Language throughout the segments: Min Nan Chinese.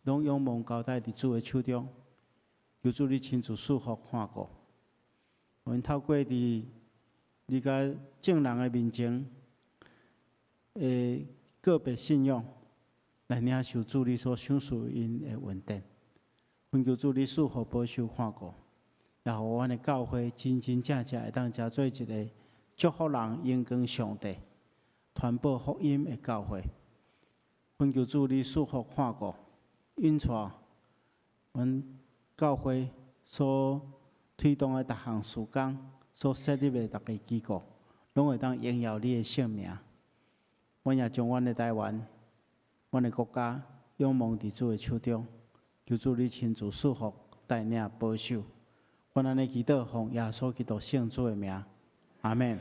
攏仰望交代佇主的手中，求主你親自賜福看顧。阮透過佇你佮眾人的面前的個別信仰，來領受主你所賞賜𪜶的恩典。懇求主你賜福保守看顧，也予阮的教會真真正正會當成做一个祝福人、榮光上帝、傳播福音的教會。懇求主你賜福看顧，引帶阮教會所推動的逐項事工，所設立的逐个機構，攏會當榮耀你的聖名。阮也將阮的台灣、阮的國家仰望佇主的手中，求主你親自賜福、帶領、保守。阮按呢祈禱，奉耶穌基督聖子的名，阿們。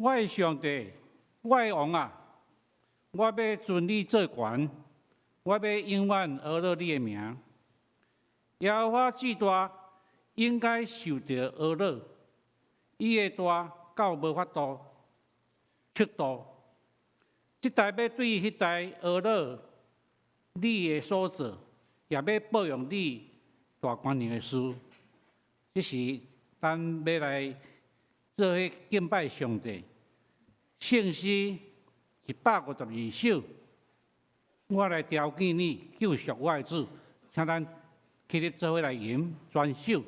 我的上帝，我的王啊，我欲尊你做懸，我欲永遠呵咾你的名。耶和華至大，應該受著呵咾，伊的大到無法度測度。這代欲對彼代呵咾你的所做，也欲報揚你大權能的事。這是咱欲來做伙敬拜上帝。聖詩152首，我來朝見你，救贖我的主，請咱起立做伙來吟全首。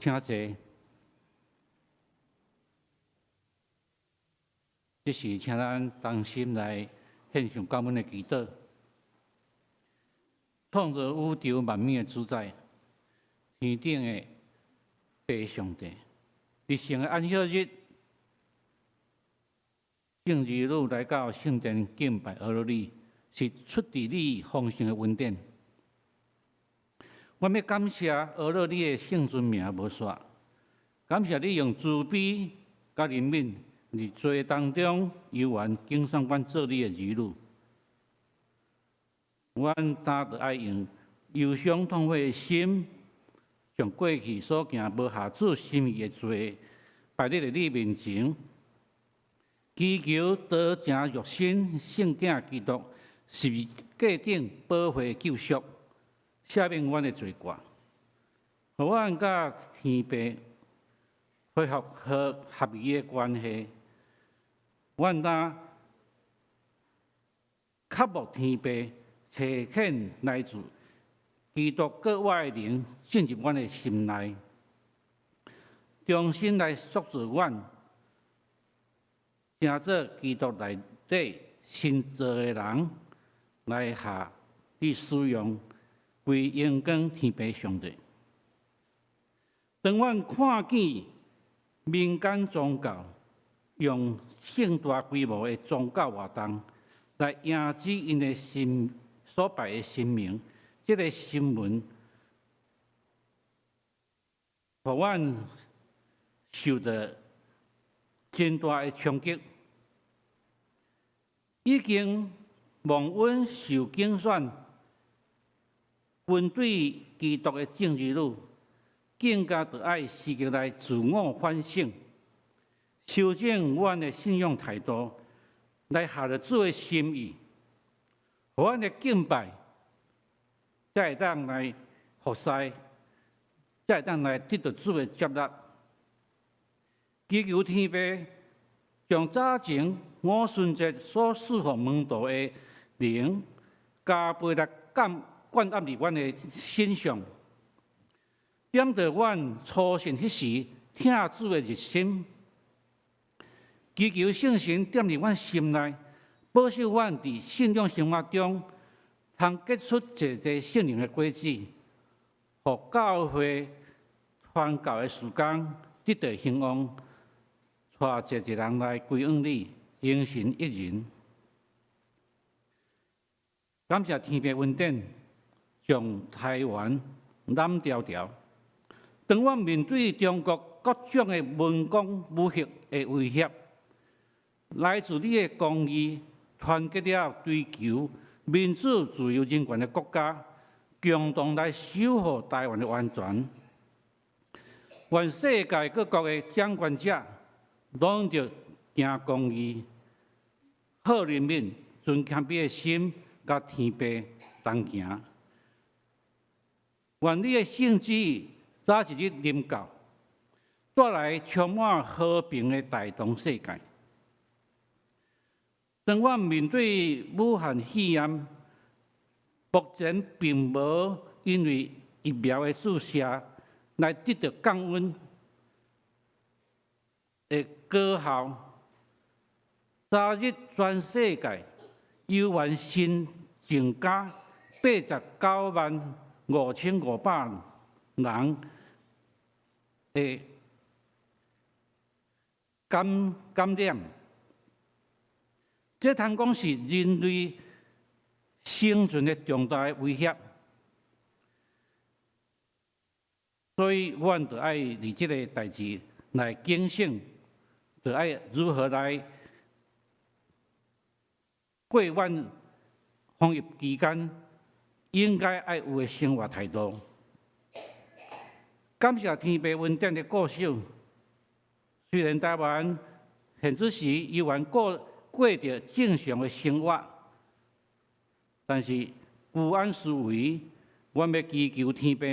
請坐。這時請咱同心來獻上感恩的祈禱。創造宇宙萬物的主宰，天頂的父上帝，得勝的安息日，聖兒女來到聖殿敬拜呵咾你，是出自你豐盛的恩典。我欲感謝呵咾你的聖尊名無煞，感謝你用慈悲佮憐憫，佇罪當中猶原揀選阮做你的兒女。阮今著愛用憂傷痛悔的心，將過去所行無合主心意的罪，擺佇你面前，祈求道成肉身聖子基督十字架頂寶血救贖，赦免阮的罪過，予阮佮天父恢復和合宜的關係。阮若渴慕天父，差遣來自基督閣我的靈進入阮的心內，重新來塑造阮，成做基督內底新造的人，來予你使用，歸榮光天父上帝。當阮看見民間宗教用盛大規模的宗教活動來迎接𪜶的神所拜的神明，這个新聞，予阮受到真大的衝擊。已經蒙恩受揀選，跟隨基督的眾兒女，更加著愛時刻來自我反省，修正阮的信仰態度，來合著主的心意，予阮的敬拜，才會當來服侍，才會當來得到主的接納。祈求天父將早前五旬節所賜予門徒的靈，加倍來灌灌壓佇阮的身上，點著阮初信彼時疼主的熱心，祈求聖神踮佇阮心內，保守阮佇信仰生活中，通結出濟濟聖靈的果子，予教會傳教的事工得到興旺，帶濟濟人來歸向你，榮神益人。感謝天父恩典，將台灣攬牢牢。當阮面對中國各種的文攻武嚇的威脅，來自你的公義，團結了追求民主、自由、人權的國家，共同來守護台灣的安全。願世界各國的掌權者，攏著行公義、好人民、存謙卑的心，佮天父同行。願你的聖旨早一日臨到，帶來充滿和平的大同世界。當阮面對武漢肺炎，目前並無因為疫苗的注射來得到降溫的果效。昨日全世界猶原新增加89萬5500人的感染，這通講是人類生存的重大的威脅，所以阮著愛佇這个代誌來警醒，著愛如何來過阮防疫期間應該愛有的生活態度。感謝天父恩典的顧守，雖然台灣現此時猶原過著正常的生活，但是居安思危，阮欲祈求天父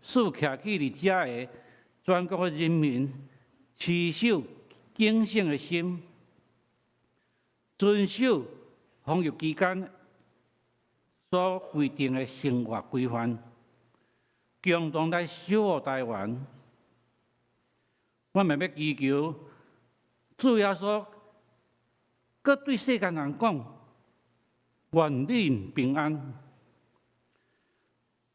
賜徛起佇遮的全國的人民，持守警醒的心，遵守防疫期間所規定的生活規範，共同來守護台灣。阮嘛欲祈求主耶穌，閣對世間人講：願恁平安。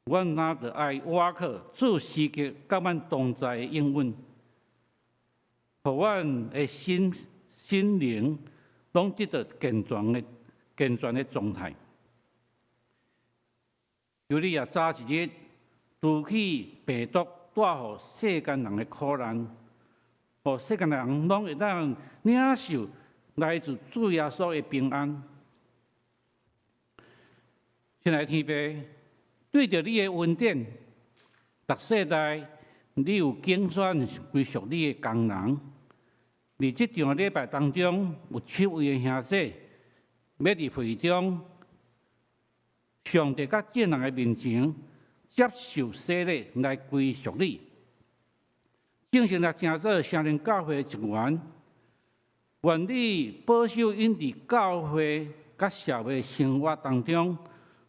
阮若著愛倚靠主時刻佮阮同在的應允，予阮的心心靈攏得到健全的狀態。求你也早一日除去病毒帶予世間人的苦難，予世間人攏會當領受來自主耶穌的平安。親愛天父，對著你的恩典，逐世代你有揀選歸屬你的工人。佇這場禮拜當中，有七位的兄姊，欲佇會中，上帝佮眾人的面前接受洗禮來歸屬你，正式來成做聖靈教會的一員。願你保守𪜶佇教會佮社會生活當中，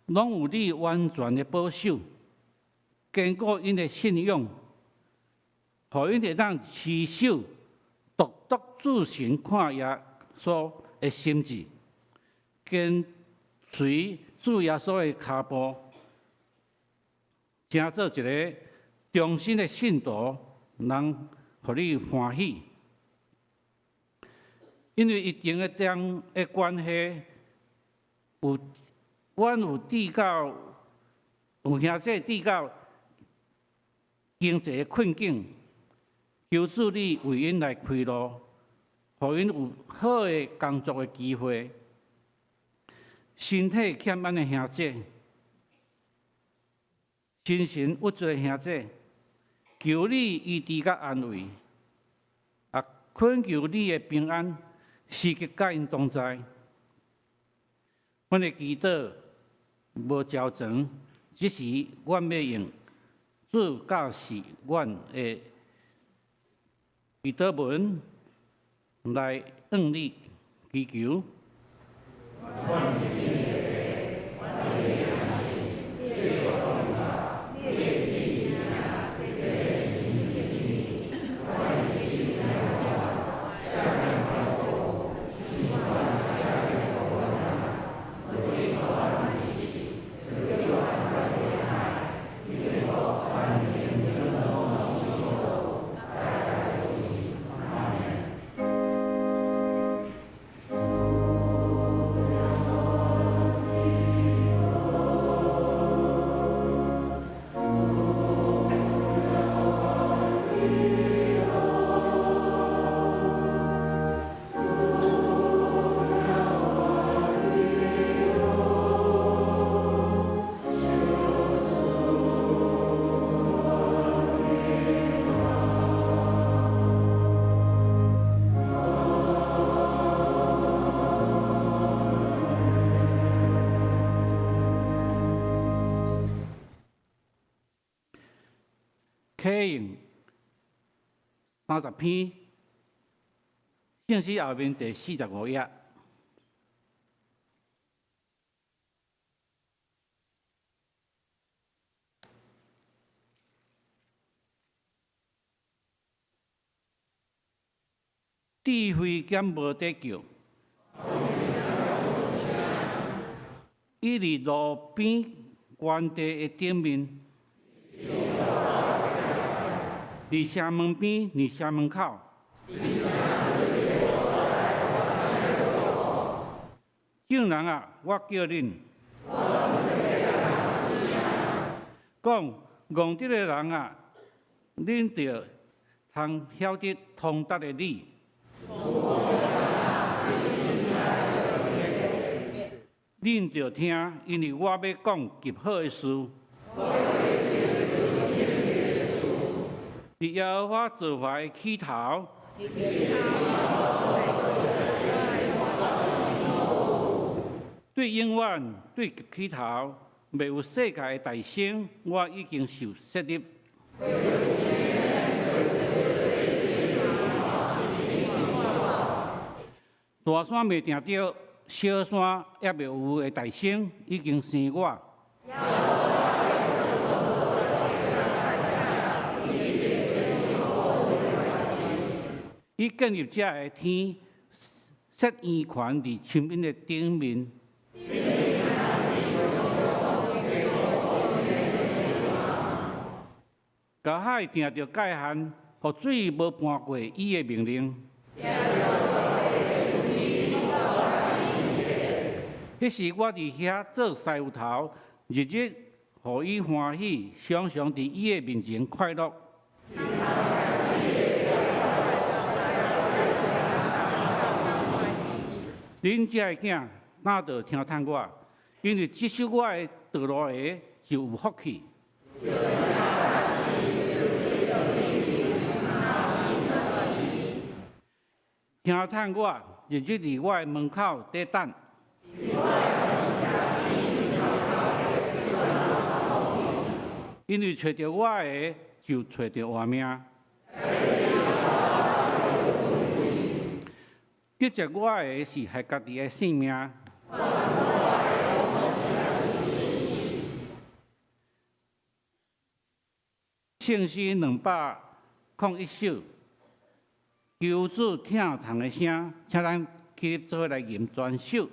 攏有你完全的保守，堅固𪜶的信仰，予𪜶會當持守獨獨注神看耶穌的心志，跟隨主耶穌的跤步，成做一个忠心的信徒，能予你歡喜。因為疫情的中的關係，有阮有拄到有兄弟拄到經濟的困境，求主你為𪜶來開路，予𪜶有好的工作的機會。身體欠安的兄弟，精神鬱卒的兄弟，求你醫治佮安慰，啊，懇求你的平安時刻佮𪜶同在。阮的祈禱無招成，只是阮欲用主教示阮的祈禱文來向你祈求。啟用30篇，聖詩後面第45頁。智慧減無得救，伊佇路邊原地的頂面，佇城門邊，佇城門口。眾人啊，我叫恁，講戇直的人啊，恁著通曉得通達的理。恁著聽，因為我欲講極好的事。佇耶和華造化的起頭，對永遠對極起頭，未有世界的誕生，我已經受設立。大山未定著，小山猶未有的誕生，已經生我。伊建立這个天，設圓環佇深淵的頂面。共海定著界限，予水無盤過伊的命令。彼時我佇遐做師傅頭，日日予伊歡喜，常常佇伊的面前快樂。恁這个囝哪著聽趁我，因為這首我的道路的就有福氣。聽趁我，日日佇我的門口佇等。因為揣著我的，就揣著活命。得著我的是害家己的性命。聖詩201首，求主疼痛的聲，請咱起立做伙來吟全首。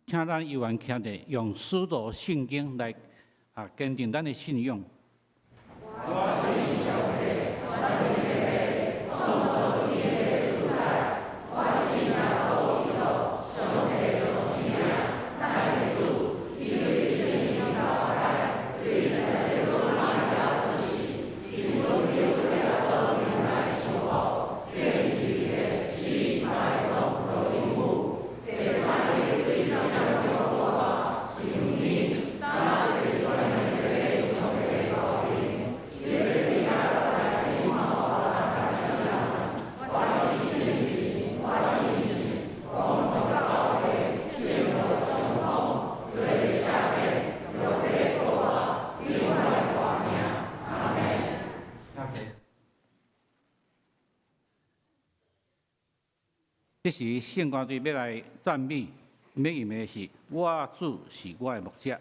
請咱猶原徛佇用使徒信經來堅定咱的信仰。這時聖歌隊欲來讚美，欲吟的是我主是我的牧者。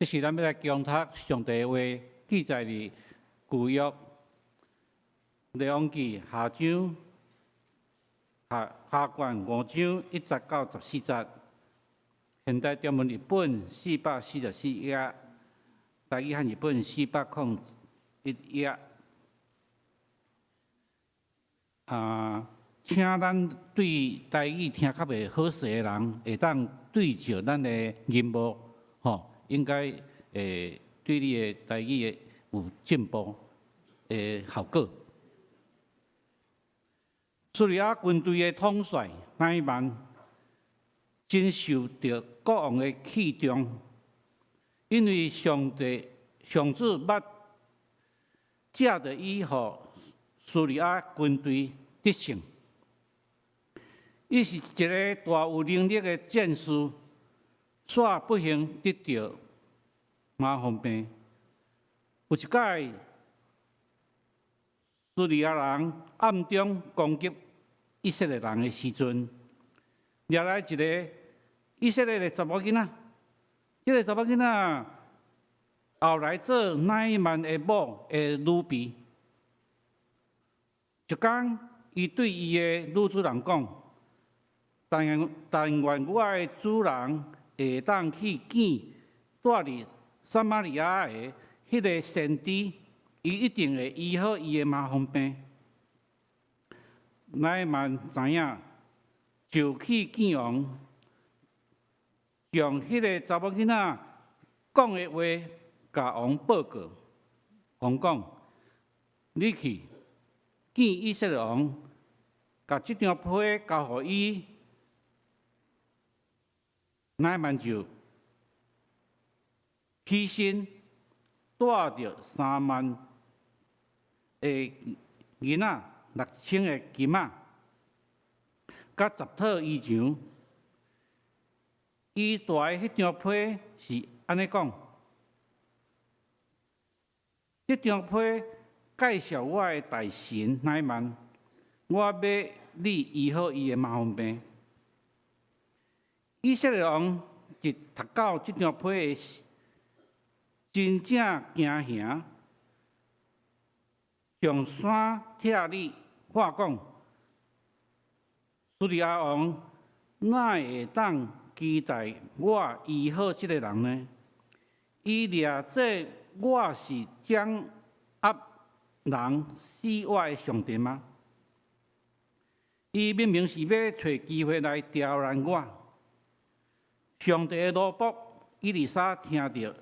這是咱欲來恭讀上帝的話，記載佇舊約列王紀下章下下卷五章一節到十四節，現代中文譯本四百四十四頁，台語漢譯本四百空一頁。啊，請咱對台語聽較袂好勢的人，會當對照咱的銀幕，吼，應該會對你的台語會有進步的效果。敘利亞軍隊的統帥乃縵真受著國王的器重，因為上帝上主捌藉著伊予敘利亞軍隊得勝。伊是一个大有能力的戰士，煞不幸得著麻風病。有一擺，敘利亞人暗中攻擊以色列人的時陣，掠來一个以色列的查某囡仔。這个查某囡仔後來做乃縵的某的女婢。一工，伊對伊的女主人講：但願但願我的主人會當去見蹛佇撒瑪利亞的彼个先知，伊一定會醫好伊的麻風病。乃縵知影，就去見王，將彼个查某囡仔講的話，共王報告。王講：你去見以色列王，共這張批交予伊。乃縵就起身，帶著三萬个銀仔、六千个金仔，佮十套衣裳。伊帶的彼張批是按呢講：這張批介紹我的大臣乃縵，我欲你醫好伊的麻風病。以色列王一讀到這張批的，真正驚嚇，上山拆理話講：敘利亞王哪會當期待我醫好這个人呢？伊掠做我是掌握人死活的上帝嗎？伊明明是欲揣機會來刁難我。上帝的奴僕以利沙聽著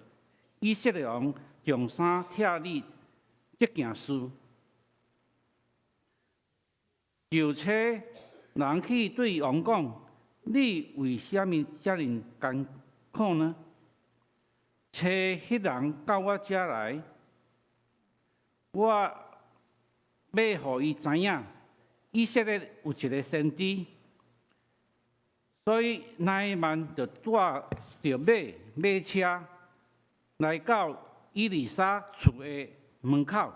以色列王上山拆理這件事，就差人去對王講：你為啥物遮爾艱苦呢？差彼人到我遮來，我欲予伊知影，以色列有一個先知。所以乃縵就帶著馬馬車來到以利沙厝的門口。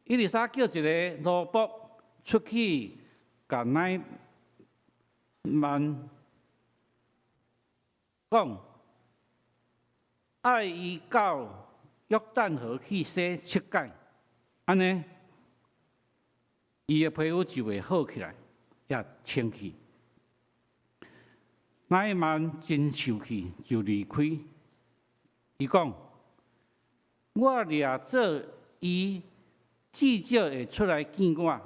以利沙叫一个奴僕出去，共乃縵講，愛伊到約旦河去洗七擺，按呢，伊的皮膚就會好起來，也清氣。乃縵真受氣，就離開。伊講：我掠做伊至少會出來見我，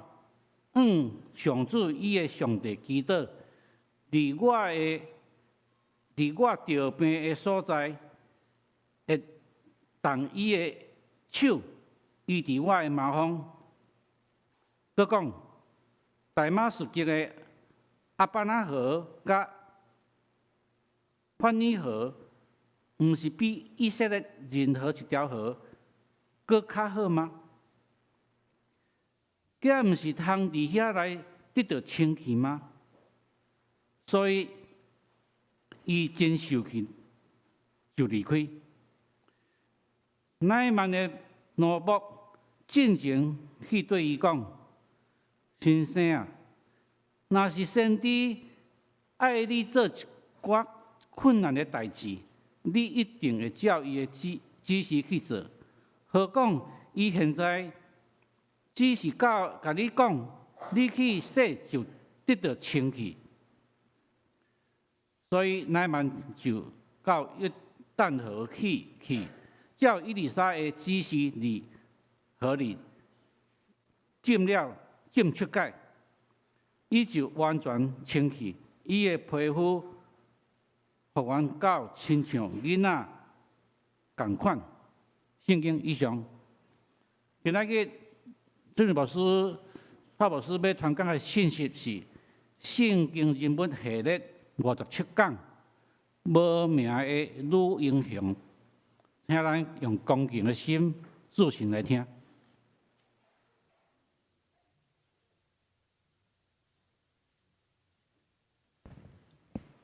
向上主伊的上帝祈禱，佇我著病的所在，會動伊的手醫治我的麻風。閣講，大馬士革的亞巴拿河佮法尼河，毋是比以色列任何一條河閣較好嗎？敢毋是通佇遐來得著清氣嗎？所以，伊真受氣，就離開。乃縵的奴僕進前去對伊講：先生啊，若是先知愛你做一寡困難的代誌，你一定會照伊的指示去做。何況伊現在只是共你講，你去洗就得著清氣。所以乃縵就到約旦河去，照以利沙的指示佇河裡浸七擺，伊就完全清氣，伊的皮膚復原到親像囡仔仝款。聖經以上，今仔日尊牧師、帕牧師欲傳講的信息是聖經人物系列57講，無名的女英雄，請咱用恭敬的心注神來聽。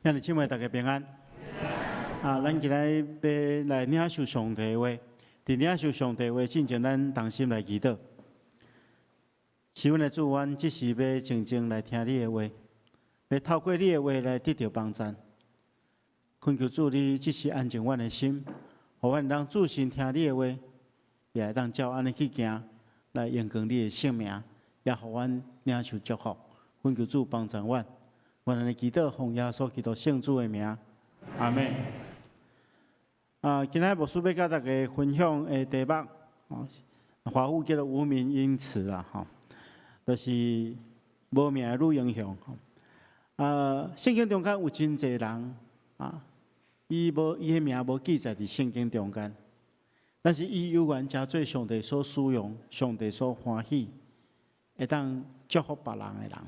兄弟姊妹，大家平安。啊，咱今仔欲來領受上帝話，佇領受上帝話進前，咱同心來祈禱。是阮的主，阮這時欲靜靜來聽你的話，欲透過你的話來得著幫贊。懇求主，你這時安靜阮的心，予阮通注心聽你的話，也會當照按呢去行，來榮光你的聖名，也予阮領受祝福。懇求主幫贊阮。阮按呢祈禱，奉耶穌基督聖子的名，阿們。啊，今仔牧師欲佮大家分享的題目，哦，華語叫做無名英雌啦，吼，就是無名的女英雄。啊，聖經中間有真濟人，啊，伊的名無記載佇聖經中間，但是伊猶原成做上帝所使用、上帝所歡喜，會當祝福別人的人。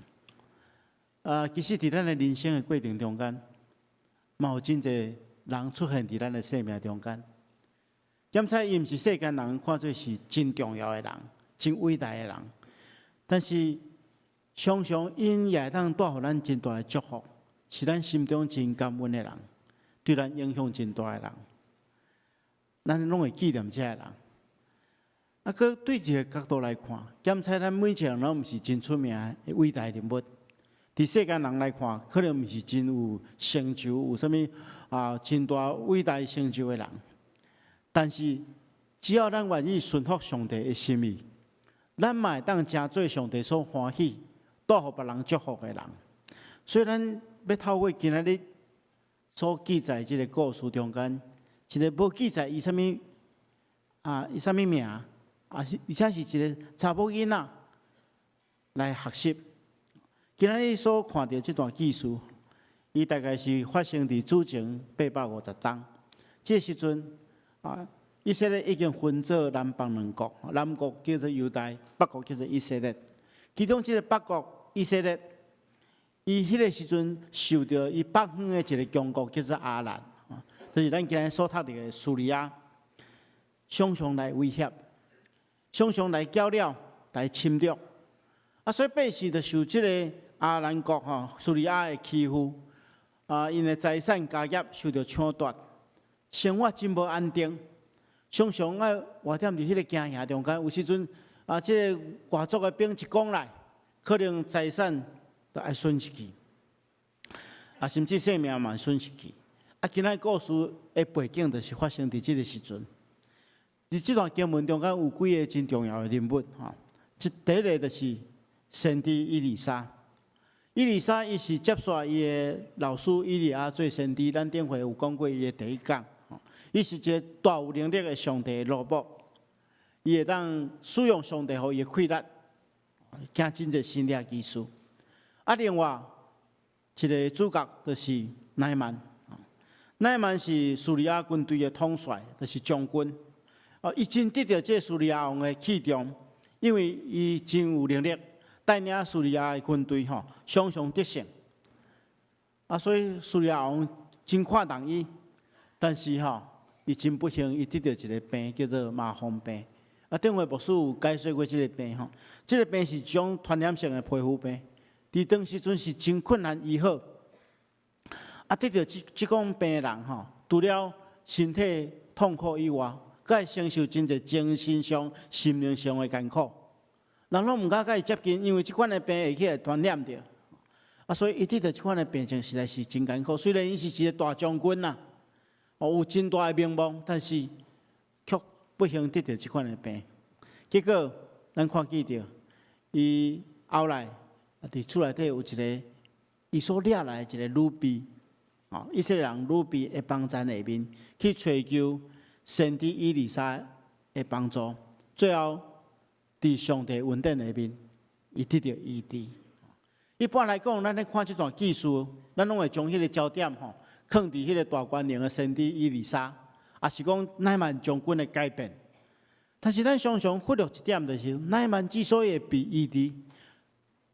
啊，其實佇咱的人生的過程中間，嘛有真濟人出現佇咱的生命中間。檢查伊毋是世間人看做是真重要的人、真偉大的人，但是常常𪜶也會當帶予咱真大的祝福，是咱心中真感恩的人，對咱影響真大的人，咱攏會紀念這个人。啊，閣對一个角度來看，檢查咱每一個人攏毋是真出名的偉大人物。佇世間人來看，可能毋是真有成就，有啥物啊真大偉大成就的人。但是，只要咱願意順服上帝的心意，咱嘛會當成做上帝所歡喜、帶予別人祝福的人。所以，咱欲透過今仔日所記載這个故事中間，一个無記載伊啥物啊，伊啥物名，啊是而且是一個查某囡仔來學習。今仔日所看著這段記事，伊大概是發生佇主前850冬。這個時陣啊，以色列已經分做南北兩國，南國叫做猶大，北國叫做以色列。其中這個北國以色列，伊彼個時陣受著伊北方的一個強國叫做亞蘭，就是咱今仔所讀著的敘利亞，常常來威脅，常常來攪擾，來侵略。啊，所以百姓就受這個亞蘭國吼敘利亞的欺負，啊，𪜶的財產家業受著搶奪，生活真無安定，常常愛活踮佇彼個驚嚇中間。有時陣啊，這個外族的兵一攻來，可能財產都愛損失去，啊，甚至性命嘛損失去。啊，今仔故事的背景就是發生佇這個時陣。佇這段經文中間有幾个真重要的人物吼，第一个就是先知以利沙。以利沙伊是接續伊的老師以利亞做先知，咱頂回有講過伊的第一講。伊是一个大有能力的上帝的奴僕，伊會當使用上帝予伊的氣力，行真濟神蹟奇事。啊，另外一个主角就是乃縵。乃縵是敘利亞軍隊的統帥，就是將軍。哦，伊真得著這敘利亞王的器重，因為伊真有能力帶領敘利亞的軍隊吼，常常得勝。啊，所以敘利亞王真看重伊，但是吼，伊真不幸，伊得著一个病叫做麻風病。啊，頂回牧師有解說過這个病吼，這个病是一種傳染性的皮膚病，佇當時陣是真困難醫好。啊，得著這種病的人吼，除了身體痛苦以外，閣會承受真濟精神上、心靈上的艱苦。人攏毋敢共伊接近，因為這款的病會起來傳染著。啊，所以伊得著這款的病情實在是真艱苦。雖然伊是一个大將軍啦，哦，有真大的名望，但是卻不幸得著這款的病。結果，咱看見著，伊後來佇厝內底有一个伊所掠來的一个女婢，哦，以色列人女婢的幫贊下面去揣求先知以利沙的幫助，最後佇上帝恩典下面，伊得著醫治。一般來講，咱咧看這段記事，咱攏會將彼个焦點吼，囥佇彼个大權能的先知以利沙，抑是講乃縵將軍的改變。但是咱常常忽略一點，就是乃縵之所以會被醫治，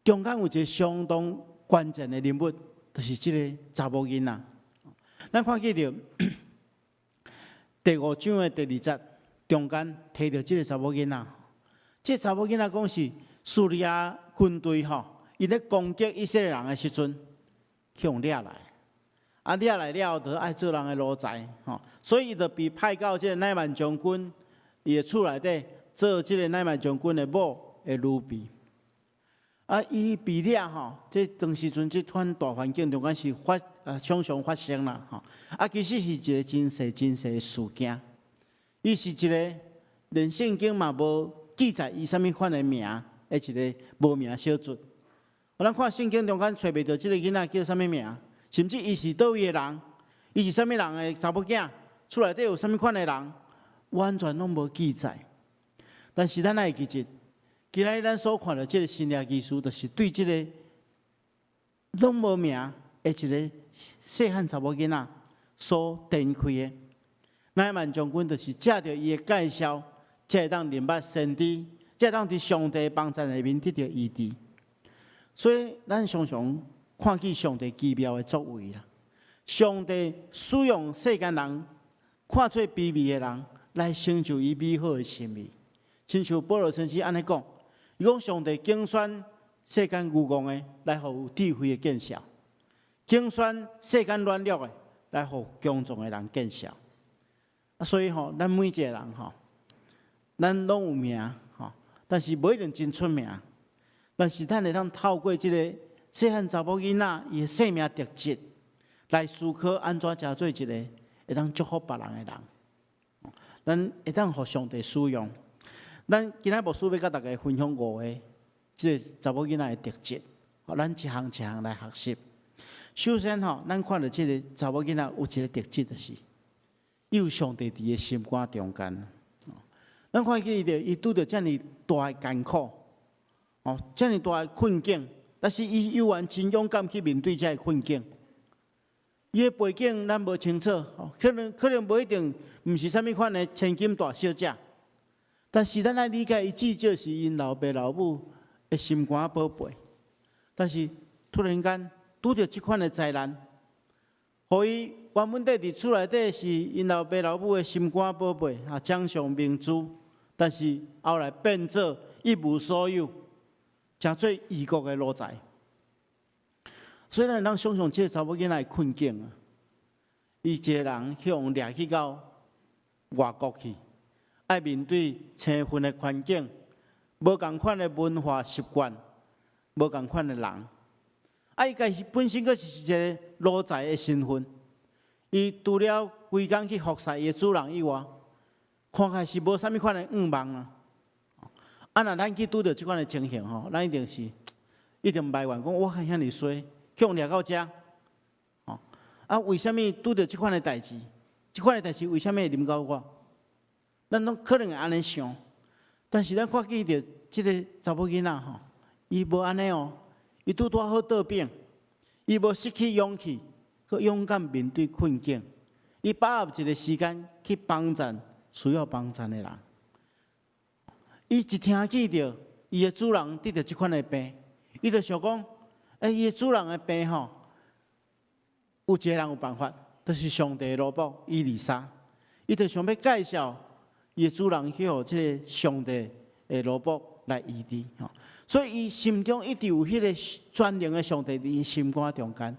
中間有一个相當關鍵的人物，就是這个查某囡仔。咱看見著第五章的第二節中間提著這个查某囡仔，這个查某囡仔講是敘利亞軍隊吼，𪜶咧攻擊以色列人的時陣，去予掠來，啊掠來了後，就愛做人的奴才，吼，所以伊就被派到這个乃縵將軍伊的厝內底做這个乃縵將軍的某的奴婢。啊，伊被掠吼，這當時陣這款大環境中間是常常發生啦，吼。啊，其實是一个真細真細的事件。伊是一个連聖經嘛無記載伊啥物款的名，的一个無名小卒。咱看聖經中間揣袂著這个囡仔叫啥物名，甚至伊是佗位的人，伊是啥物人的查某囝，厝內底有啥物款的人，完全攏無記載。但是咱愛記得，今仔日咱所看著這个神蹟奇事，就是對這个攏無名的一个細漢查某囡仔所展開的。乃縵將軍就是藉著伊的介紹，才會當認捌先知，才會當佇上帝幫贊下面得著醫治。所以，咱常常看見上帝奇妙的作為啦。上帝使用世間人看做卑微的人，來成就伊美好的心意。親像保羅先生按呢講，伊講上帝揀選世間愚戇的，來予有智慧的見笑；揀選世間軟弱的，來予強壯的人見笑。啊，所以吼，咱每一個人吼，咱攏有名吼，但是無一定真出名。但是咱會當透過這個細漢查某囡仔伊的生命特質，來思考按怎成做一个會當祝福別人的人。咱會當予上帝使用。咱今仔牧師欲佮大家分享五个這个查某囡仔的特質，咱一項一項來學習。首先吼，咱看著這个查某囡仔有一个特質，就是伊有上帝佇伊的心肝中間。咱看見伊著伊拄著遮爾大的艱苦，哦，遮爾大的困境，但是伊猶原真勇敢去面對這个困境。伊的背景咱無清楚，可能無一定毋是啥物款的千金大小姐，但是咱愛理解，伊至少是𪜶老爸老母的心肝寶貝。但是突然間拄著這款的災難，予伊原本佇厝內底是𪜶老爸老母的心肝寶貝啊，掌上明珠，但是後來變做一無所有，成做異國的奴才。所以咱會當想像這个查某囡仔的困境啊，伊一个人去予掠去到外國去，愛面對生分的環境，無仝款的文化習慣，無仝款的人。啊，伊家己本身閣是一个奴才的身份，伊除了規工去服侍伊的主人以外，看起來是無啥物款的願望啊。啊，若咱去拄著這款的情形吼，咱一定是一定埋怨講，我還遐爾衰，去予掠到遮，吼啊，為啥物拄著這款的代誌？這款的代誌為啥物會臨到我？咱攏可能會按呢想，但是咱看見著這个查某囡仔吼，伊無按呢哦，伊拄拄好倒反，伊無失去勇氣，閣勇敢面對困境，伊把握一个時間去幫贊需要幫贊的人。伊一聽見著伊的主人得著這款的病，伊就想講：欸，伊的主人的病吼，有一个人有辦法，就是上帝的奴僕以利沙。伊就想欲介紹伊的主人去予這个上帝的奴僕來醫治吼。所以伊心中一直有彼个全能的上帝佇伊心肝中間。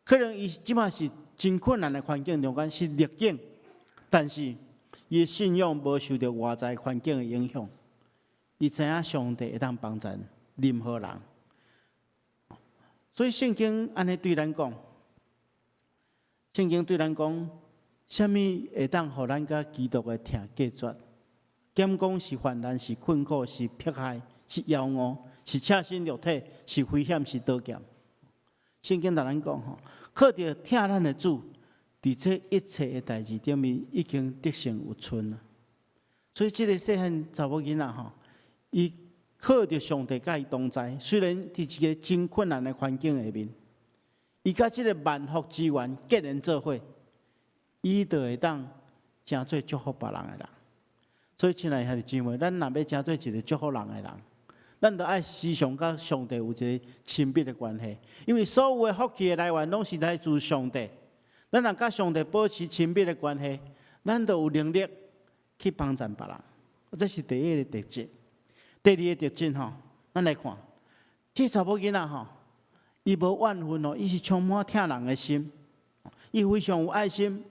可能伊這馬是真困難的環境中間是逆境，但是伊的信仰無受著外在環境的影響。伊知影上帝會當幫贊任何人。所以聖經按呢對咱講，聖經對咱講，啥物會當予咱佮基督的疼隔絕？敢講是患難，是困苦，是迫害，是枵餓，是赤身露體，是危險，是刀劍？聖經共咱講吼，靠著疼咱的主，佇這一切的代誌頂面已經得勝有剩啊！所以這个細漢查某囡仔吼，伊靠著上帝佮伊同在，雖然佇一个真困難的環境下面，伊佮這个萬福之源結連做伙，伊就會當成做祝福別人的人。所以，親愛兄弟姊妹，咱若欲成做一个祝福人的人，咱著愛時常佮上帝有一个親密的關係，因為所有的福氣的來源攏是來自上帝。咱若佮上帝保持親密的關係，咱就有能力去幫贊別人。這是第一个特質。第二个特質吼，咱來看，這查某囡仔吼，伊無怨恨哦，伊是充滿疼人的心，伊非常有愛心。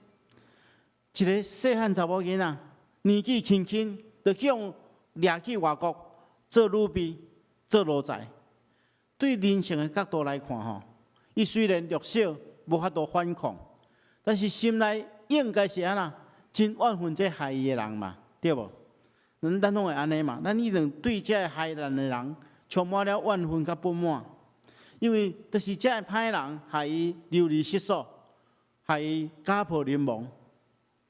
一个細漢查某囡仔，年紀輕輕就去予掠去外國做女婢、做奴才。對人性的角度來看吼，伊雖然弱小，無法度反抗，但是心內應該是按怎，真怨恨這害伊的人嘛，對無？咱攏會按呢嘛？咱一定對這个害咱的人充滿了怨恨佮不滿，因為就是這个歹人害伊流離失所，害伊家破人亡，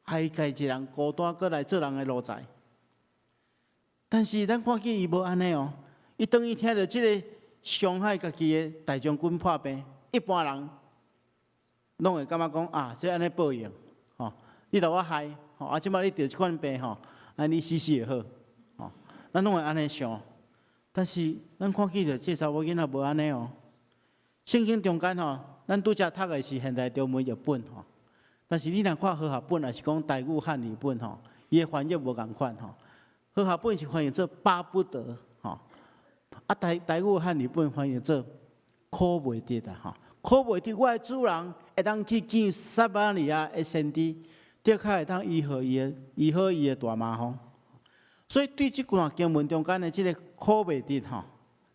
害伊家己一人孤單閣來做人的奴才。但是咱看見伊無按呢哦，伊當伊聽著這个傷害家己的大將軍破病，一般人攏會感覺講啊，這按呢報應，吼，你予我害，吼，啊，這擺你著這款病吼，按呢死死就好，吼，咱攏會按呢想。但是咱看見著這查某囡仔無按呢哦。聖經中間吼，咱拄才讀的是現代中文譯本吼，但是你若看和合本，抑是講台語漢語本吼，伊的翻譯無仝款吼。和合本是翻譯做巴不得吼，啊台語漢語本翻譯做苦袂得啊吼，苦袂得我的主人會當去見撒瑪利亞的先知，的確會當醫好伊的醫好伊的大麻風。所以對這段經文中間的這个苦袂得吼，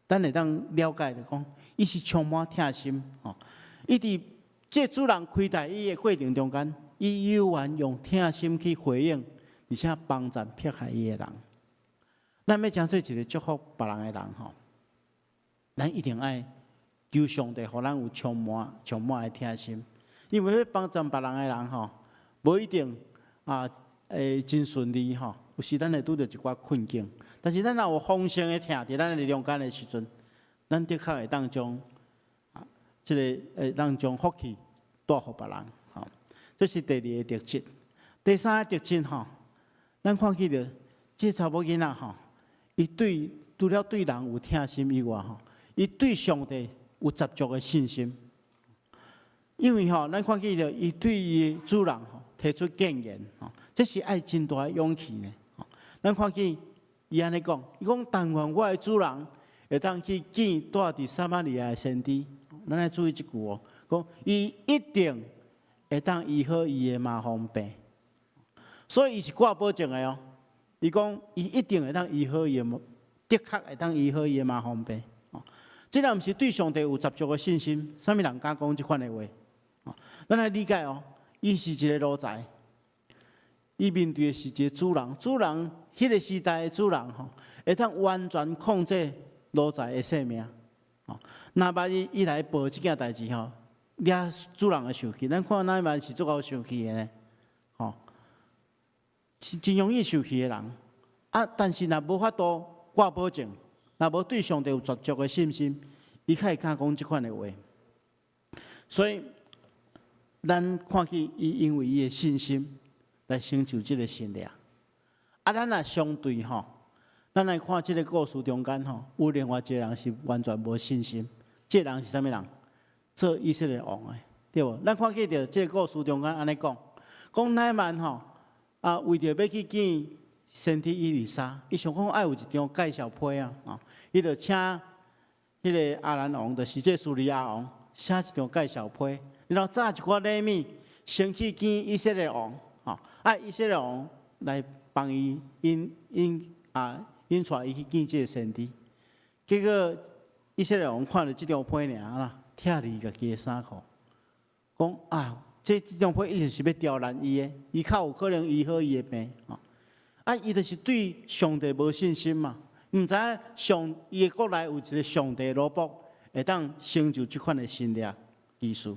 咱會當了解著講，伊是充滿疼心吼。伊佇這主人虧待伊的過程中間，伊猶原用疼心去回應，而且幫贊迫害伊的人。咱欲成做一个祝福別人的人吼，咱一定愛求上帝，予咱有充滿充滿的疼心。因為欲幫贊別人的人吼，無一定啊會真順利吼，有時咱會拄著一寡困境。但是咱若有豐盛的疼佇咱的中間的時陣，咱的確會當將啊這个會當將福氣帶予別人吼。這是第二个特質。第三个特質吼，咱看見著這查某囡仔吼，伊對除了對人有疼心以外吼，伊對上帝有十足的信心。因為吼，咱看見著伊對伊的主人吼提出諫言吼，這是愛真大的勇氣呢。咱看見伊按呢講，伊講但願我的主人會當去見住佇撒瑪利亞的先知。咱愛注意這句哦，講伊一定會當醫好伊的麻風病，所以伊是掛保證的哦。伊講伊一定會當醫好伊的，的確會當醫好伊的麻風病。哦，這若毋是對上帝有十足的信心，啥物人敢講這款的話？哦，咱來理解哦，伊是一个奴才，伊面對的是一个主人，主人彼个時代的主人吼，會當完全控制奴才的性命。哦，若萬一伊來報這件代誌吼，惹主人會生氣，咱看乃縵是足𠢕生氣的呢，吼，是真容易受氣的人。啊，但是若無法度掛保證，若無對上帝有十足的信心，伊較會敢講這款的話。所以，咱看見伊因為伊的信心來成就這个神蹟。啊，咱若相對吼，咱來看這个故事中間吼，有另外一個人是完全無信心。這個人是啥物人？做以色列王的，對無？咱看見著這个故事中間按呢講，講乃縵吼啊，為著欲去見先知以利沙，伊想講愛有一張介紹批啊，吼，伊就請彼个亞蘭王，就是這敘利亞王，寫一張介紹批，然後紮一寡禮物，先去見以色列王，吼，啊，以色列王來幫伊引引啊引帶伊去見這个先知。結果以色列王看著這張批爾啦，拆離家己的衫褲，講啊，這種批一定是欲刁難伊的，伊較有可能醫好伊的病吼。啊，伊就是對上帝無信心嘛，毋知影上伊的國內有一個上帝奴僕會當成就這款的神蹟奇事。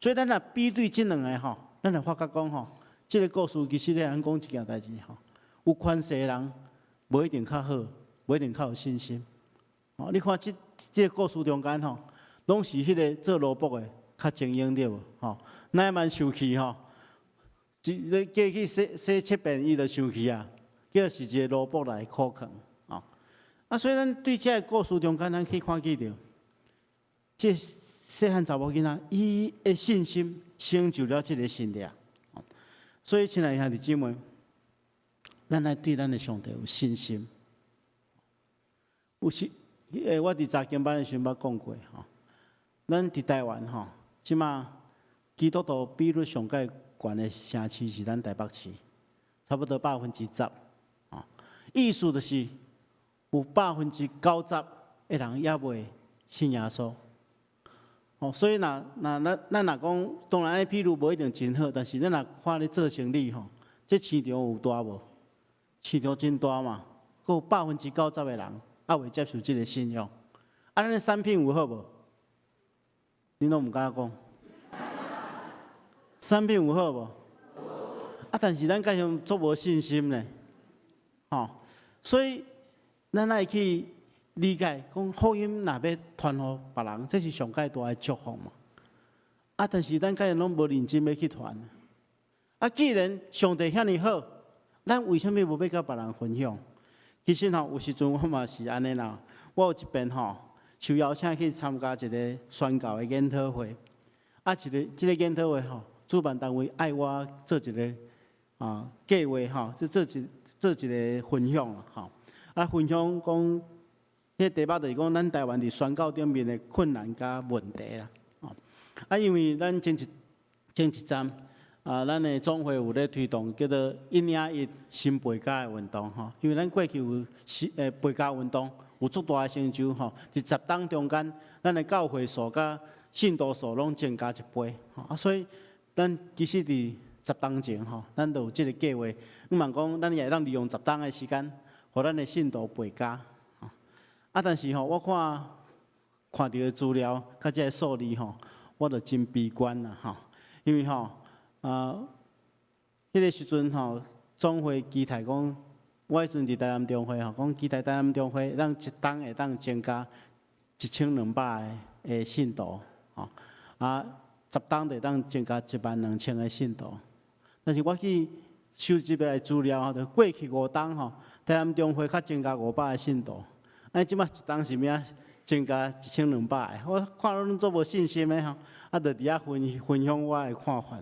所以咱若比對這兩个吼，咱會發覺講吼，這个故事其實咧咱講一件代誌吼，有權勢的人無一定較好，無一定較有信心。哦，你看這個故事中間吼，攏是彼个做奴僕的較精英對無？吼，乃縵生氣吼，一過去洗洗七遍伊就生氣啊，叫是一个奴僕來苦扛。吼，啊，所以咱對這个故事中間，咱去看見著，這細漢查某囡仔，伊的信心成就了這个神蹟。所以，親愛兄弟姊妹，咱愛對咱的上帝有信心。有時，我佇查經班的時陣捌講過吼，咱佇台灣吼，這馬基督徒比率上蓋懸的城市是咱台北市，差不多10%。吼，意思就是有90%的人猶未信耶穌。哦，所以若若咱咱若講，當然比率無一定真好，但是咱若看咧做生理吼，這市場有大無？市場真大嘛，閣有90%的人猶未接受這个信仰。啊，咱的產品有好無？恁攏毋敢講。產品有好無？啊，但是咱敢像足無信心呢？吼，所以咱愛去理解，講福音若欲傳予別人，這是上蓋大的祝福嘛。啊，但是咱敢若攏無認真欲去傳。啊，既然上帝遐爾好，咱為啥物無欲佮別人分享？其實吼，有時陣我嘛是按呢啦。我有一遍吼，受邀請去參加一个宣教的研討會。啊，一个這个研討會吼，主辦單位愛我做一个計劃吼，這做一個分享吼。啊，分享講，彼個題目就是講，咱台灣佇宣教頂面的困難佮問題啦。啊，因為咱前一陣啊，咱的總會有咧推動叫做一領一新背家的運動吼。因為咱過去有新背家運動，有足大的成就吼。佇10冬中間，咱的教會數佮信徒數攏增加一倍。啊，所以咱其實佇十冬前吼，咱就有這个計劃，希望講咱也會當利用十冬的時間，予咱的信徒背家。啊，但是吼，我看看著的資料，佮這个數字吼，我就真悲觀啦吼。因為吼，彼个時陣吼，總會期待講，我彼陣佇台南中會吼，講期待台南中會當一冬會當增加1200个的信徒，吼，啊，十冬就會當增加12000个信徒。但是我去收集來資料吼，就過去五冬吼，台南中會較增加500个信徒。啊，這擺一冬是欲增加1200个，我看攏足無信心的吼，啊，就佇遐分享我的看法。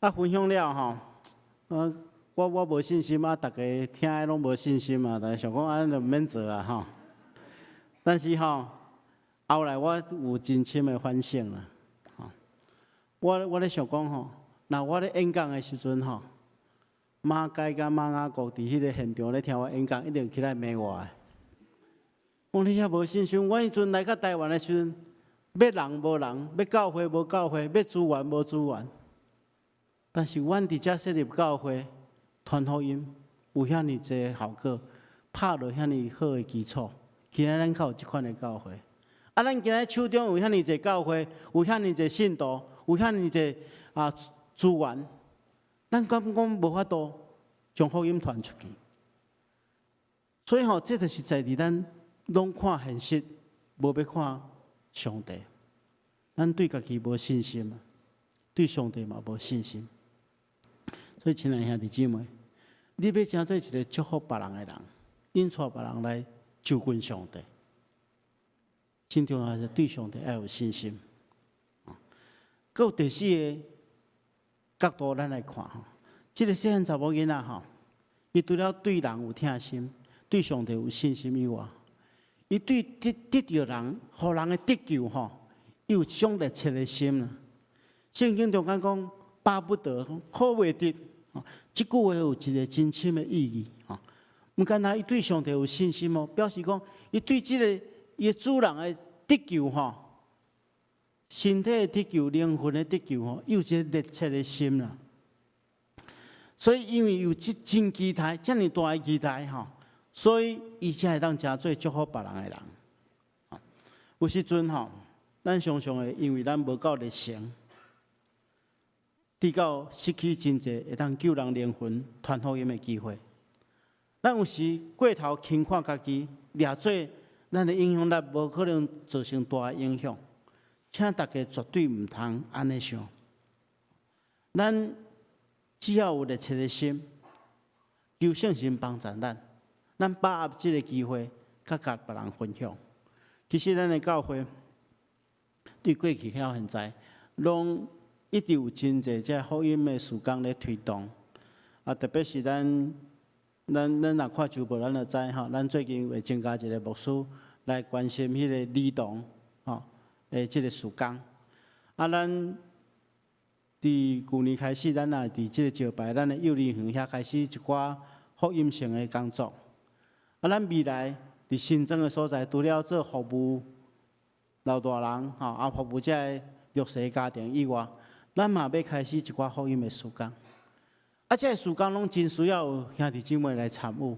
啊，分享了吼，我無信心啊，逐家聽的攏無信心嘛，但是想講按呢就毋免做啊吼。但是吼，後來我有真深的反省啦，吼，我咧想講吼，若我咧演講的時陣吼，馬偕佮馬雅各佇彼个現場咧聽我演講，一定起來罵我的。講你遐無信心，我彼陣來到台灣的時陣，欲人無人，欲教會無教會，欲資源無資源。但是阮佇遮設立教會，傳福音有遐爾濟效果，拍落遐爾好的基礎，今仔咱較有這款的教會。啊，咱今仔手中有遐爾濟教會，有遐爾濟信徒，有遐爾濟資源，咱敢講無法度將福音傳出去？所以吼，這就是在佇咱攏看現實，無欲看上帝。咱對家己無信心，對上帝嘛無信心。所以，親愛兄弟姊妹，你欲成做一个祝福別人的人，引帶別人來就近上帝，真重要是對上帝愛有信心。閣有第四个角度，咱來看吼，這个細漢查某囡仔吼，伊除了對人有疼心，對上帝有信心以外，伊對得著人，予人的得救吼，伊有一種熱切的心啦。聖經中間講巴不得，渴袂得，這句話有一个真深的意義吼。毋干焦伊對上帝有信心哦，表示講伊對這个伊的主人的得救吼，身體的得救、靈魂的得救吼，伊有一个熱切的心啦。所以因為有這真期待，遮爾大的期待吼，所以伊才會當成做祝福別人的人。有時陣吼，咱常常會因為咱無夠熱誠，直到失去真濟會當救人靈魂、傳福音的機會。咱有時過頭輕看家己，掠做咱的影響力無可能造成大的影響。請大家絕對毋通按呢想。咱只要有熱切的心，求聖神幫助咱，咱把握這个機會，佮別人分享。其實咱的教會對過去到現在，攏一直有真濟這福音的事工咧推動。啊，特別是咱若看週報，咱就知吼，咱最近會增加一個牧師來關心彼个兒童吼的這個事工。啊，咱佇舊年開始，咱也佇這個石牌，咱的幼兒園遐開始一寡福音性的工作。啊，咱未來佇新莊的所在，除了做服務老大人吼，啊服務這个弱勢家庭以外，咱嘛欲開始一寡福音的事工。啊，這个事工攏真需要有兄弟姊妹來參與。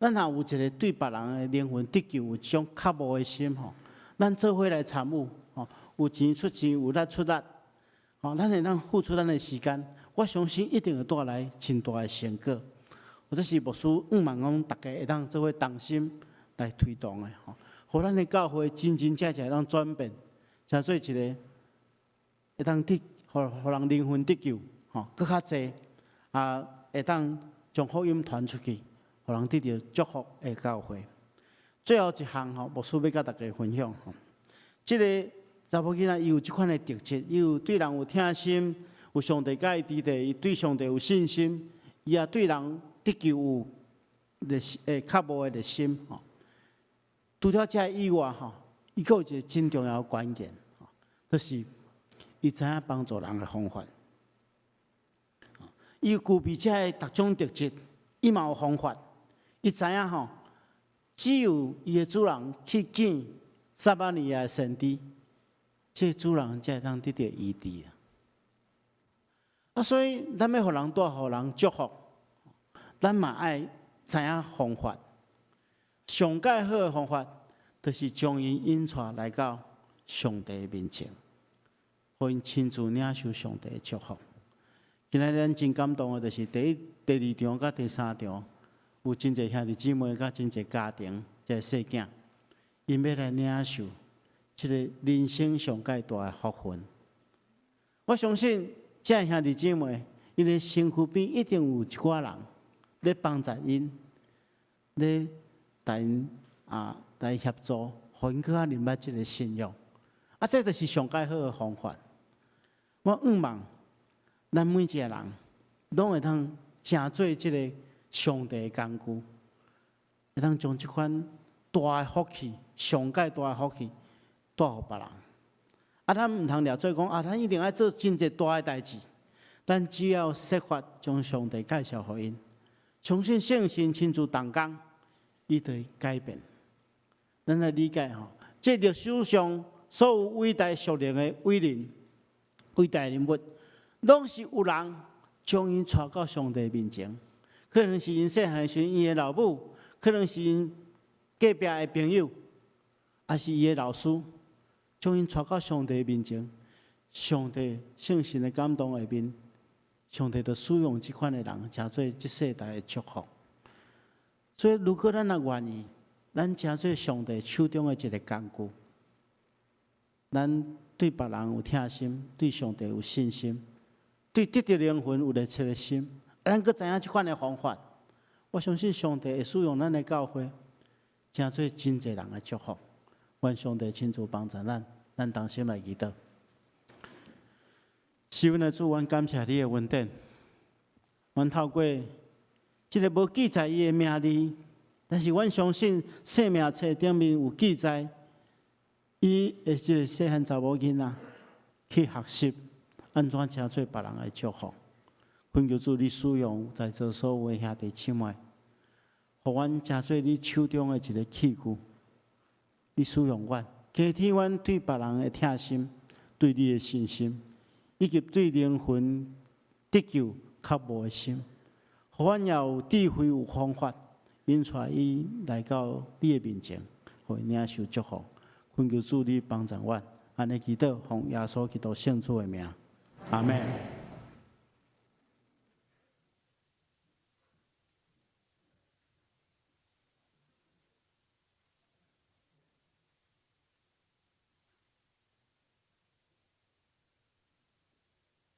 咱若有一个對別人的靈魂得救有這種渴慕的心吼，咱做伙來參與吼，有錢出錢，有力出力，吼，咱會當付出咱的時間，我相信一定會帶來真大的成果。或者是牧師向望講，大家會當做伙同心來推動的吼，予咱的教會真真正正會當轉變，成做一个會當得，予人靈魂得救，吼，閣較濟啊，會當將福音傳出去，予人得著祝福的教會。最後一項吼，牧師欲佮大家分享吼，這个查某囡仔伊有這款的特質，伊有對人有疼心，有上帝佮伊佇咧，伊對上帝有信心，伊也對人得救有熱渴慕的熱心吼。除了這以外吼，伊閣有一个真重要的關鍵，就是伊知影幫助人的方法。伊具備這个逐種特質，伊嘛有方法。伊知影吼，只有伊的主人去見撒瑪利亞的先知，這个主人才會當得著醫治啊。啊，所以咱欲予人帶予人祝福，咱嘛愛知影方法。上蓋好的方法，就是將𪜶引帶來到上帝面前，予𪜶親自領受上帝的祝福。今仔日咱真感動的，就是第一、第二場佮第三場，有真濟兄弟姊妹佮真濟家庭，這个細囝，𪜶欲來領受這个人生上蓋大的福分。我相信，這个兄弟姊妹，𪜶的身軀邊一定有一寡人咧幫助𪜶，咧帶𪜶啊來協助，予𪜶閣較明白這个信仰。啊，這就是上蓋好的方法。我向望咱每一个人，攏會當成做這个上帝的工具，會當將這款大的福氣，上蓋大的福氣帶予別人。啊，咱毋通掠做講啊，咱一定愛做真濟大的代誌。咱只要設法將上帝介紹予𪜶，相信聖神親自動工，伊就會改變。咱來理解吼，這歷史上所有偉大屬靈的偉人、偉大人物，攏是有人將𪜶帶到上帝面前。可能是𪜶細漢時，𪜶的老母，可能是𪜶隔壁的朋友，抑是伊的老師，將𪜶帶到上帝面前。上帝聖神的感動下面，上帝就使用這款的人，成做這世代的祝福。所以，如果咱若願意，咱成做上帝手中的一个工具，咱對別人有疼心，對上帝有信心，對得著靈魂有熱切的心，咱閣知影這款的方法，我相信上帝會使用咱的教會，成做真濟人的祝福。願上帝親自幫助咱，咱同心來祈禱。是阮的主，阮感謝你的恩典。阮透過這个無記載伊的名字，但是阮相信生命冊頂面有記載，伊的這个細漢查某囡仔去學習按怎成做別人的祝福。懇求主，你使用在座所有的兄弟姊妹，予阮成做你手中的一个器具。你使用阮，加添阮對別人的疼心，對你的信心，以及對靈魂得救渴慕的心，予阮也有智慧、有方法，引帶伊來到你的面前，予伊領受祝福。懇求主你幫助阮，按呢祈禱，奉耶穌基督聖子的名，阿們。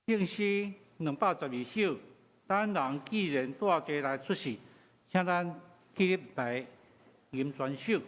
聖詩212首，咱人既然帶齊來出席，請咱起立來吟全首。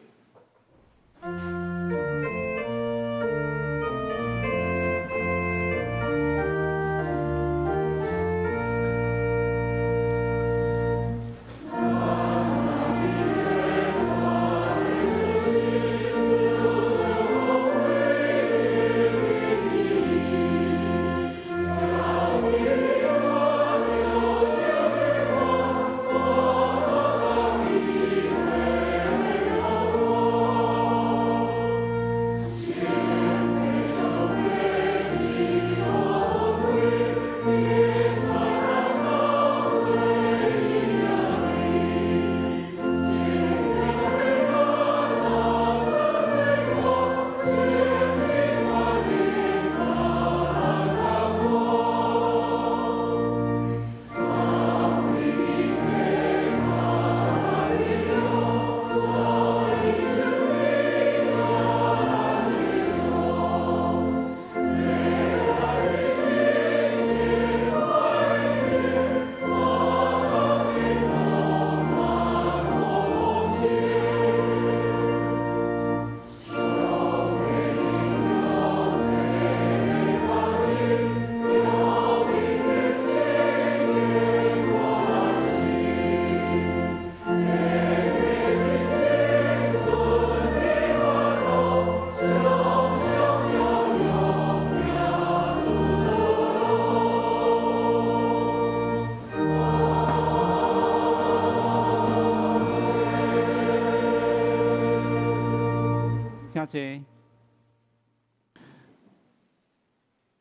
請坐。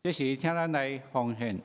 這時，請咱來奉獻。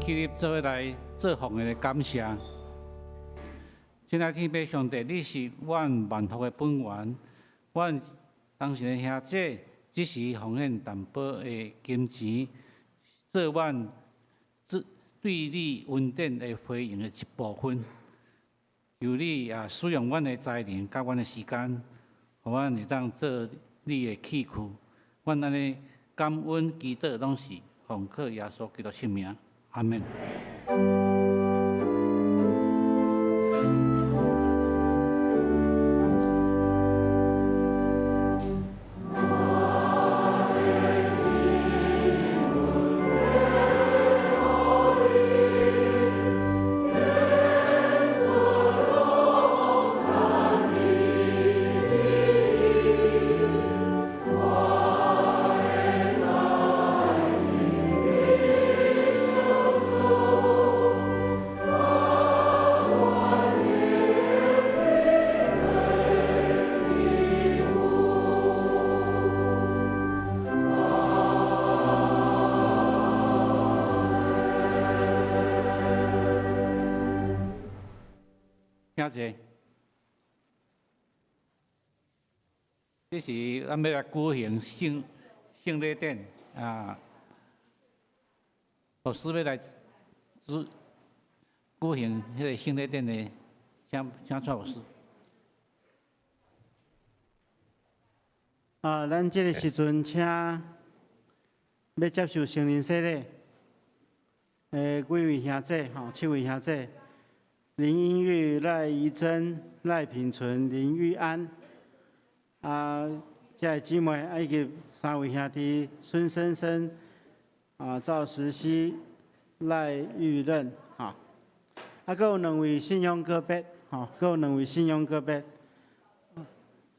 起立做伙來做奉獻的感謝。親愛天父上帝，你是阮萬福的本源，阮當時的兄姊只是奉獻淡薄的金錢，做阮對你恩典的回應的一部分。求你也使用阮的才能佮阮的時間，予阮會當做你的器具。阮按呢感恩祈禱，攏是奉靠耶穌基督聖名，阿們。兄弟，這時咱欲來舉行聖禮典啊，牧師欲來主舉行彼个聖禮典的，請蔡牧師。啊，咱這个時陣請欲接受聖靈洗禮，幾位兄姊吼，七位兄姊。林英玉、賴怡珍、賴品純、林玉安，啊，這个姊妹，啊，以及三位兄弟孫生生、啊趙石熙、賴玉任，吼，啊，閣有兩位信仰個別，吼，閣有兩位信仰個別，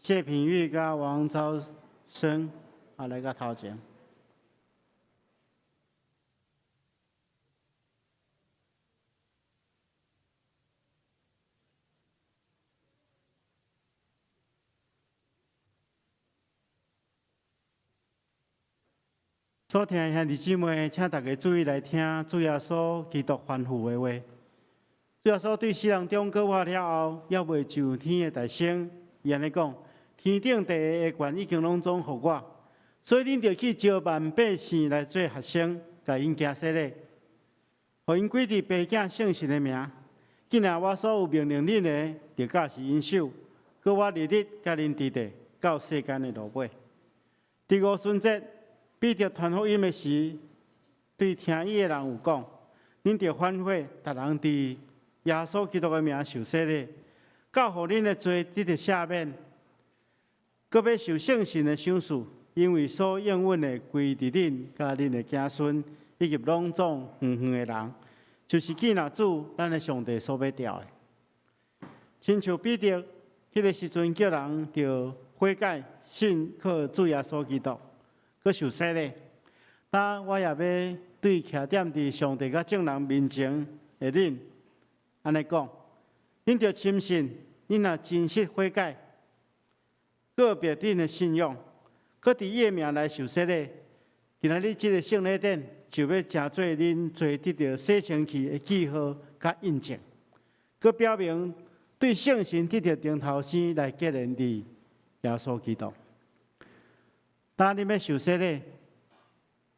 謝品玉佮王昭生，啊，來到頭前。所聽的兄弟姊妹，請大家注意來聽主耶穌基督吩咐的話。主耶穌對死人中復活了後，猶未上天的大升，伊按呢講：天頂地下的權已經攏總予我，所以恁著去招萬百姓來做學生，共𪜶行洗禮，予𪜶歸佇父子聖神的名。既然我所有命令恁的，著教示𪜶守，閣我日日佮恁佇咧，到世間的落尾。佇五旬節，彼得傳福音的時，對聽伊的人有講：恁著反悔，逐人佇耶穌基督的名受洗禮，到予恁的罪得著赦免，閣欲受聖神的賞賜，因為所應允的歸佇恁佮恁的子孫，以及攏總遠遠的人，就是見若主咱的上帝所欲召的。親像彼得彼个時陣叫人著悔改，信靠主耶穌基督，閣受洗禮。但我也欲對徛踮佇上帝佮眾人面前的恁，按呢講：恁著深信，恁若真實悔改，告別恁的信仰，閣佇伊的名來受洗禮，今仔日這个聖禮典就欲成做恁罪得著洗清氣的記號佮印證，閣表明對聖神得著重頭生來結連佇耶穌基督。當恁欲受洗禮，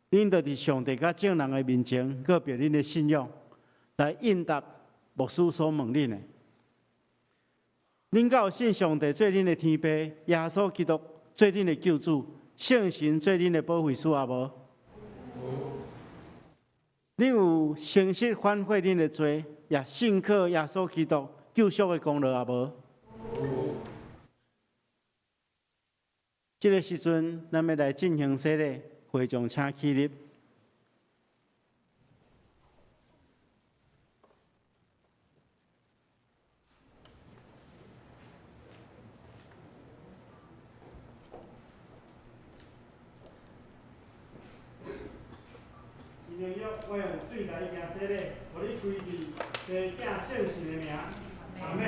恁著佇上帝佮眾人的面前告別恁的信仰，來應答牧師所問恁的。恁敢有信上帝做恁的天父，耶穌基督做恁的救主，聖神做恁的保惠師也無？恁有誠實反悔恁的罪，也信靠耶穌基督救贖的功勞也無？這个時陣，咱欲來進行洗禮，會眾請起立。我用水來行洗禮，予你歸佇父子聖神的名，阿們。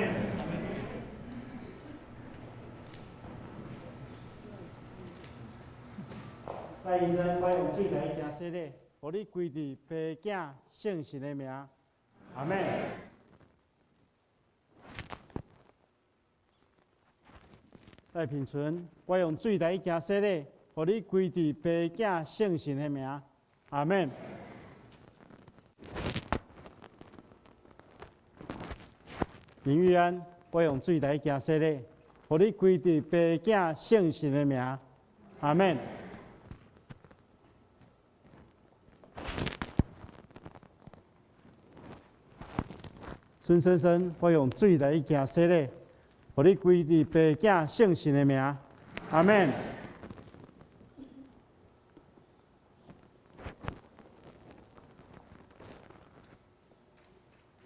來，醫生，我用水來行洗禮，予你歸佇父囝聖神的名，阿們。賴品純，我用水來行洗禮，予你歸佇父囝聖神的名，阿們。林玉安，我用水來行洗禮，予你歸佇父囝聖神的名，阿們。孫先生，我用水來行洗禮，予你歸佇父囝聖神的名，阿們。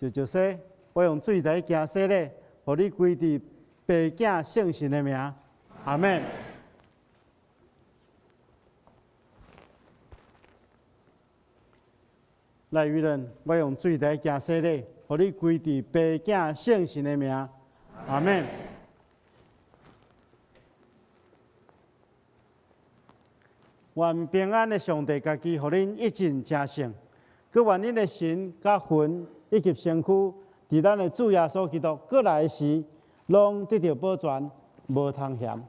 就就是，我用水來行洗禮，予你歸佇父囝聖神的名，阿們。賴玉仁，我用水來行洗禮，予你歸佇父囝聖神的名，阿們。願平安的上帝家己，予恁一盡成聖，閣願恁的神佮魂以及身軀，佇咱的主耶穌基督閣來時，攏得著保全，無通嫌。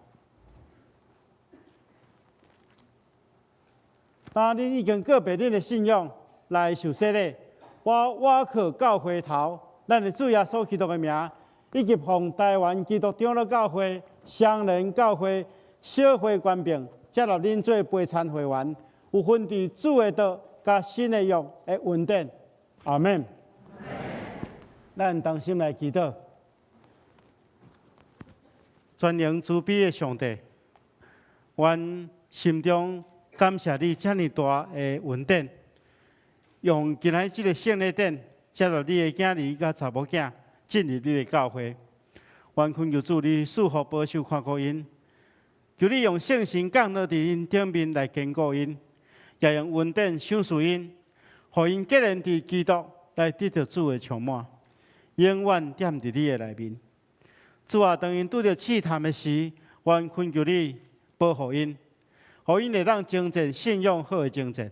當恁已經告白恁的信仰來受洗禮，我倚靠教會頭，咱的主耶穌基督的名，以及奉台灣基督長老教會、雙連教會、小會權柄，接納恁做陪餐會員，有份佇主的道佮新的約的恩典。阿們。咱同心來祈禱。全能慈悲的上帝，阮心中感謝你遮爾大的恩典，用今仔這个聖禮典接納你的囝兒佮查某囝進入你的教會。阮懇求主你賜福保守看顧𪜶，求你用聖神降落佇𪜶頂面來堅固𪜶，也用恩典賞賜𪜶，予𪜶結連佇基督來得著主的充滿，永遠踮佇你的內面。主啊，當𪜶拄著試探的時，阮懇求你保護𪜶，予𪜶會當征戰信仰好的征戰。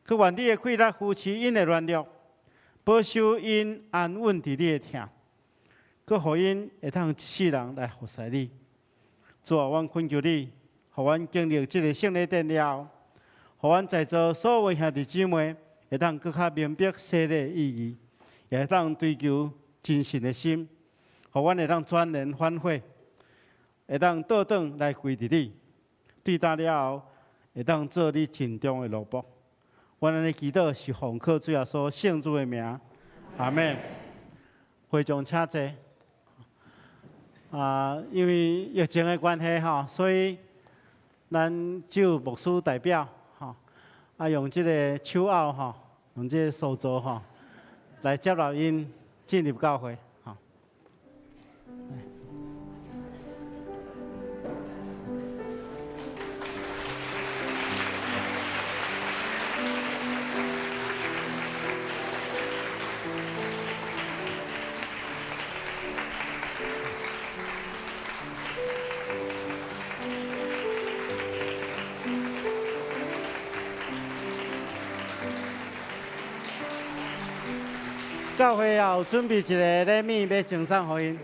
閣願你的氣力扶持𪜶的軟弱，保守𪜶安穩佇你的疼，閣予𪜶會當一世人來服侍你。主啊，阮懇求你，予阮經歷這个聖禮典了後，予阮在座所有兄弟姊妹會當閣較明白洗禮的意義，也會當追求真實的心，予阮會當轉念反悔，會當倒轉來歸佇你。對今了後，會當做你盡忠的奴僕。阮按呢祈禱是奉靠主耶穌聖子的名，阿們。會眾請坐。啊，因為疫情的關係吼，所以咱只有牧師代表吼，啊用這个手押吼，用這个手鐲吼，來接納𪜶進入教會。吼。教會也有準備一个禮物欲贈送予𪜶。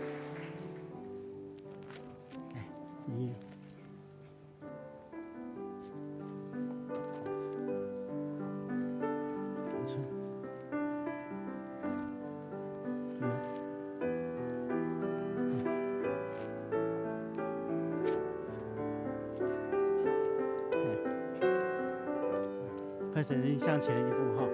歹勢，恁向前一步哈。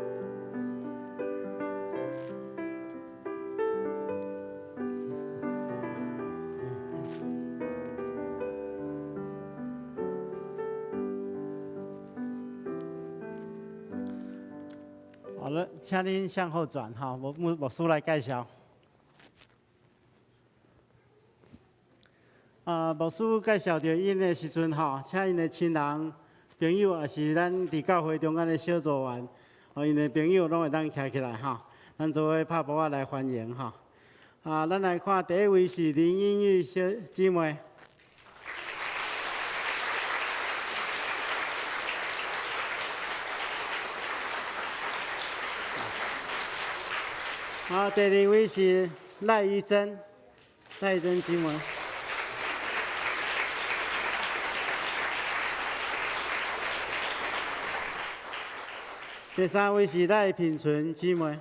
好了，請恁向後轉哈，牧師來介紹。啊，牧師介紹著𪜶的時陣吼，請𪜶的親人、朋友，抑是咱佇教會中間的小組員，予𪜶的朋友攏會當徛起來吼，咱做伙拍噗仔來歡迎吼。啊，咱來看第一位是林英玉小姊妹。好，第二位是賴玉珍，賴玉珍姊妹。第三位是賴品純姊妹。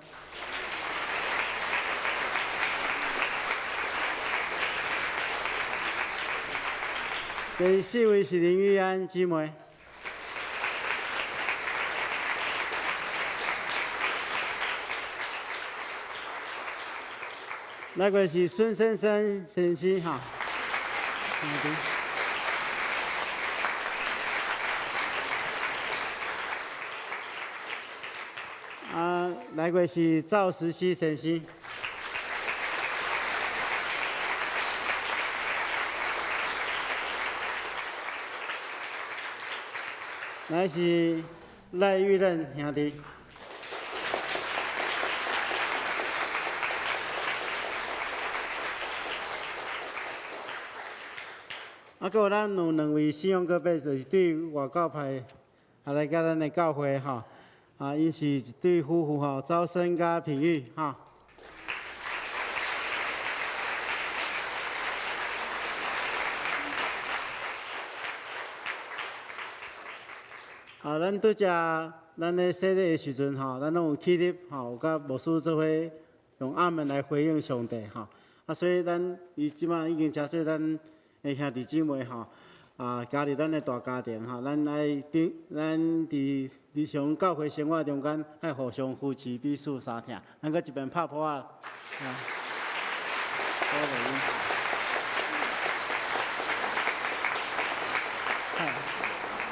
第四位是林玉安姊妹。那個是孫先生先生哈。啊，來個是趙時熙先生。來是賴玉任兄弟。啊，閣有咱有兩位信仰隔壁，就是對外教派，啊來佮咱的教會吼，啊，𪜶是一對夫婦吼，招生佮品玉吼。啊，咱拄才咱咧洗禮的時陣吼，咱攏有起立吼，有佮牧師做伙用阿門來回應上帝吼。啊，所以咱伊這擺已經成做咱的兄弟姊妹吼，啊，加入咱的大家庭吼，咱愛彼咱佇日常教會生活中間愛互相扶持，彼此相疼。咱閣一遍拍噗仔，啊，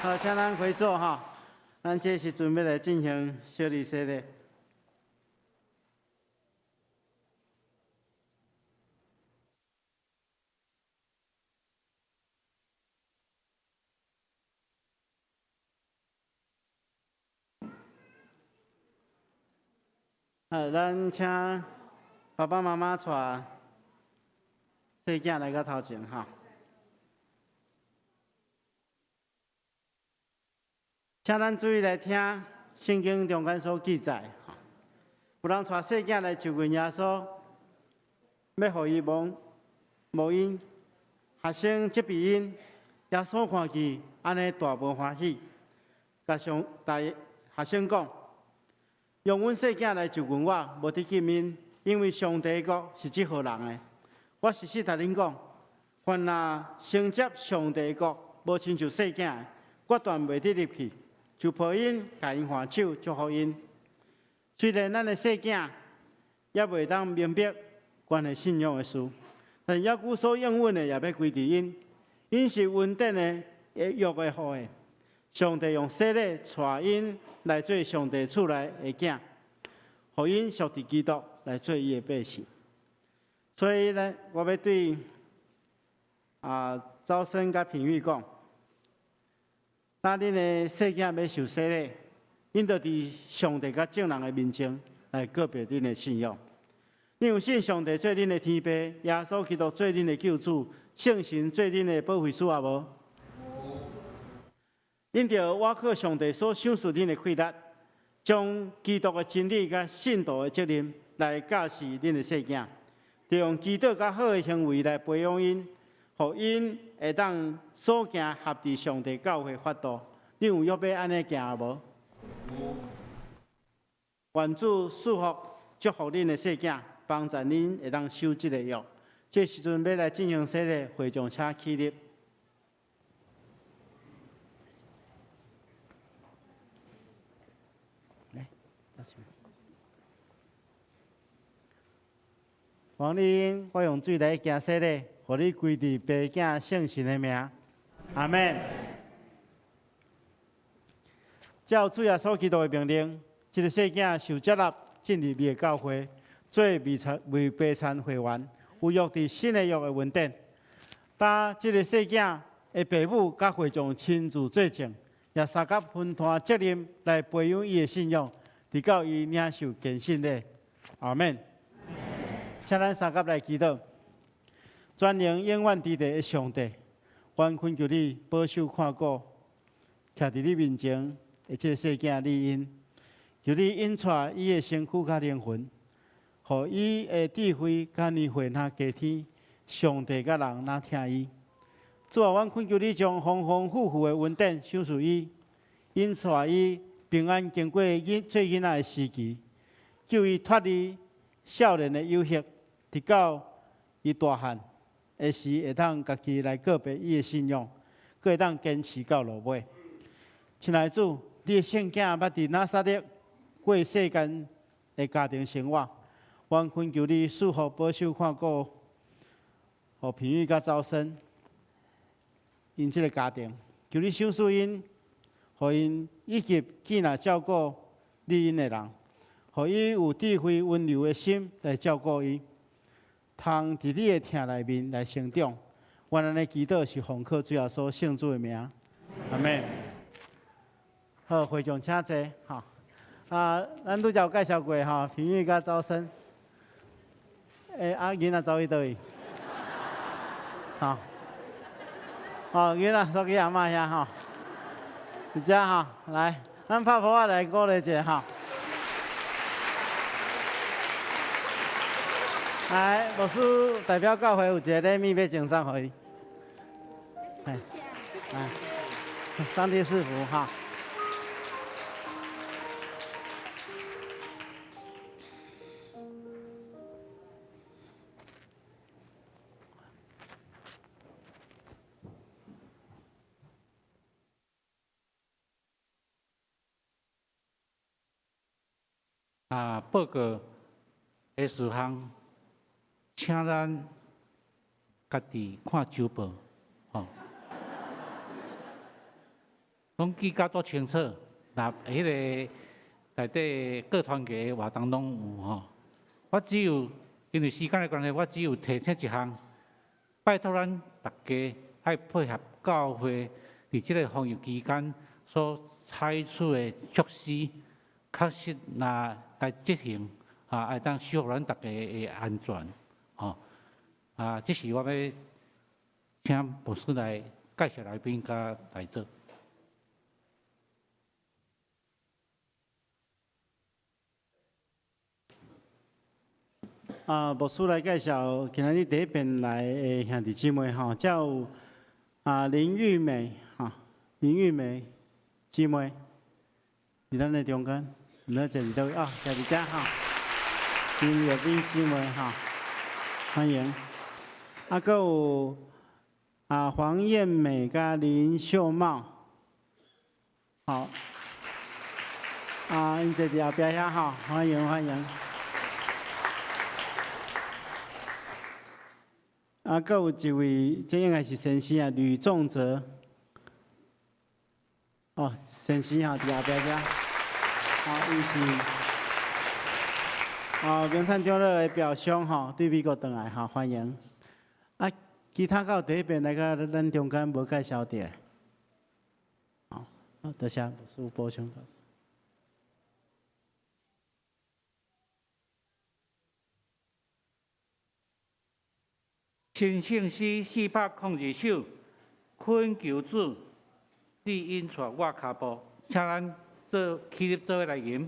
好，請咱回座哈。咱這時陣欲來進行小禮洗禮。好，咱請爸爸媽媽帶細囝來到頭前哈。請咱注意來聽聖經中間所記載，有人帶細囝來就近耶穌，欲予伊摸摸𪜶，學生責備𪜶，耶穌看見按呢大無歡喜，共上大學生講：容阮細囝來就近我，無得禁𪜶，因為上帝國是這號人的。我實實共恁講，凡若承接上帝國，無親像細囝的，決斷袂得入去。就抱𪜶，共𪜶挽手，祝福𪜶。雖然咱的細囝猶袂當明白關係信仰的事，但猶閣所應允的也欲歸佇𪜶。𪜶是恩典的約的後裔，上帝用洗禮帶𪜶來做上帝厝內的囝，予𪜶屬佇基督來做伊的百姓。所以呢，我欲對啊招生佮品玉講。當恁的細囝欲受洗禮，恁就佇上帝佮眾人的面前來告白恁的信仰。恁有信上帝做恁的天父，耶穌基督做恁的救主，聖神做恁的保惠師也無？恁著倚靠上帝所賞賜恁的氣力，將基督的真理佮信徒的責任來教示恁的細囝，著用祈禱佮好的行為來培養𪜶。予𪜶會當所行合佇上帝教會法度，恁有約欲按呢行無？願主賜福祝福恁的細囝，幫助恁會當守這個約。這時陣欲來進行洗禮，會眾請起立。來，王麗英，我用水來行洗禮。予你歸佇父子聖神的名，阿們。照主耶穌基督的命令，這个細囝受接納進入伊的教會，做未參未白餐會員，有約佇新的約的恩典。當這个細囝的爸母佮會眾親自做證，也相佮分擔責任來培養伊的信仰，直到伊領受堅信禮。阿們。請咱相佮來祈禱。全能永遠佇地的上帝，阮懇求你保守看顧，徛佇你面前的這个細囝麗英，求你引帶伊的身軀佮靈魂，予伊的智慧敢若火若加添，上帝佮人若疼伊。主啊，阮懇求你將豐豐富富的恩典賞賜伊，引帶伊平安經過囡做囡仔的時期，救伊脫離少年的誘惑，直到伊大漢的時，會當家己來告別伊的信仰，閣會當堅持到落尾。親愛的主，你的聖囝捌佇拿撒勒過世間的家庭生活，阮懇求你賜福保守看顧，予平玉佮早生，𪜶這个家庭，求你賞賜𪜶，予𪜶以及見來照顧你𪜶的人，予伊有智慧溫柔的心來照顧伊，通佇你的疼內面來成長。阮按呢祈禱是奉靠主耶穌聖子的名，阿們。好，會眾請坐，吼。啊，咱拄才有介紹過吼，平玉佮早生。啊，囡仔走去佗位？吼。哦，囡仔煞去阿嬤遐吼。佇遮吼，來，咱拍噗仔來鼓勵一下吼。來，牧師代表教會有一个禮物欲贈送予伊。來，上帝賜福哈。啊，報告的事項，請咱家己看週報，吼。攏記甲足清楚，若彼个內底各團體活動攏有吼。我只有因為時間的關係，我只有提醒一項，拜託咱逐家愛配合教會佇這个防疫期間所採取的措施，確實若來執行，啊，會當守護咱逐家的安全，吼。啊，這是我欲請牧師來介紹來賓佮代禱。啊，牧師來介紹今仔日第一遍來的兄弟姊妹吼，遮有啊林玉美吼，林玉美姊妹，佇咱的中間，毋知坐佇佗位哦，徛佇遮吼，林玉美姊妹吼，歡迎。啊，閣有啊黃艷美佮林秀茂，好，啊，𪜶坐佇後壁遐吼，歡迎歡迎。啊，閣有一位，這應該是先生啊，呂仲哲。哦，先生吼，佇後壁遮。啊，伊是啊，明燦長老的表兄吼，對美國轉來吼，歡迎。啊，其他閣有第一遍來到咱中間無介紹著。好，多謝牧師補充。新聖詩402首，懇求主，你引帶我跤步，請咱做起立做伙來吟。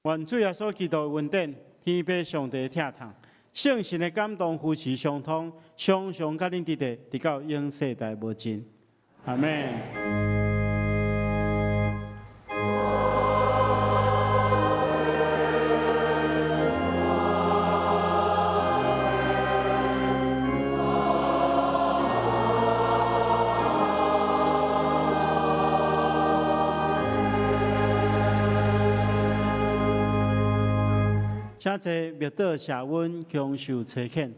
願主耶穌基督的恩典，天父上帝的疼痛，聖神的感動扶持相通，常常佮恁佇咧，直到永世代無盡。阿們。請坐默禱謝恩，恭受差遣。